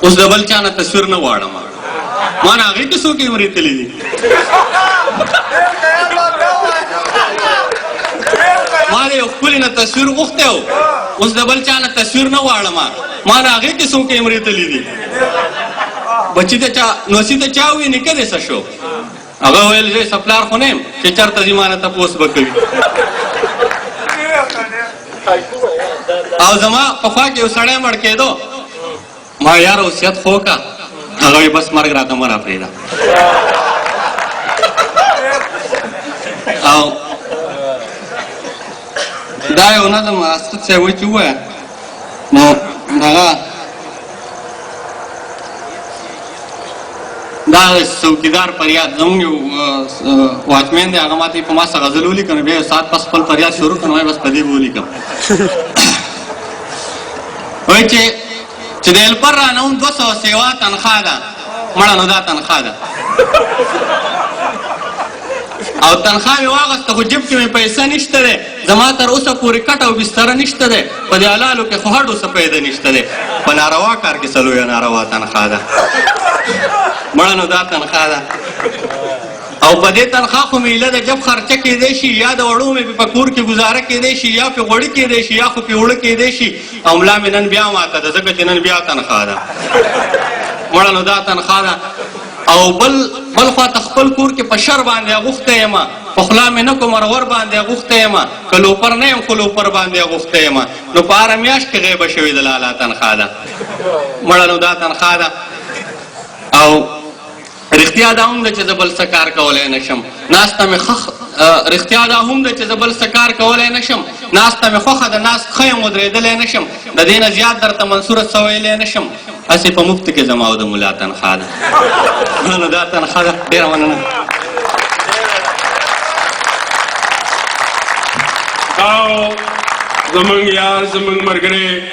اوس د بل چا نه تصویر نه غواړم. ما نه هغې کې څو کیمرې تللي دي. ما د یو ښکلي نه تصویر غوښتی و، اوس د بل چا نه تصویر نه غواړم. ما نه هغې کې څو کیمرې تللي دي. بچي ته چا نوسي ته چا وویل نیکه دې څه شو؟ هغه ویل زه څه پلار خو نه یم چې چېرته ځي ما نه تپوس به کوي. او زما په خوا کې یو سړی مړ کېدو، ما یار وصیت خو وکړه. هغه وایي بس مرګ راته مه راپرېږده. او دا یو نظم اسد صاحب وایي چې ووایه، نو هغه دا څوکیدار فریاد زموږ یو واچمن دی، هغه ماته په ما څه غزل ولیکه، نو بیا یو ساعت پس خپل فریاد شروع کړ، نو بس په دې به ولیکم. وایي چې د هیلپر رانه هم 200 سیوا تنخوا ده، مړه نو دا تنخوا ده. او تنخوا مې واغسته خو جیب کې مې پیسه نشته دی، زما تر اوسه پورې کټ او بستره نشته دی، په دې حلالو کې خو هډو څه پیدا نشته دی، په ناروا کار کې څه لویه ناروا تنخوا ده، مړه نو دا تنخوا ده. او په دې تنخوا خو مې ایله د جب خرچه کېدی شي، یا د وړو مې په کور کې ګزاره کېدی شي، یا پې غوړي کېدی شي، یا خو پې اوړه کېدی شي. او ملا مې نن بیا ماته ده ځکه چې نن بیا تنخوا ده، مړه نو دا تنخوا ده. او بل خوا ته خپل کور کې په شر باندې اغوښتی یم، په خوله مې نه کوم ور باندې اغوښتی یم، که لوپر نه یم خو لوپر باندې اغوښتی یم، نو په هره میاشت کې غیبه شوې د لالا تنخوا ده، مړه نو دا تنخوا ده. او رښتیا دا هم ده چې زه بل څه کار کولی نه شم، ناسته مې ښه رښتیا دا هم ده چې زه بل څه کار کولی نه شم، ناسته مې خوښه ده، ناست ښه یم، ودرېدلی نه شم، د دې نه زیات درته منصوره څه ویلی نه شم، هسې په مفت کې زما او د ملا تنخوا ده، نو دا تنخوا ده. ډېره مننه. او زمونږ یار زمونږ ملګری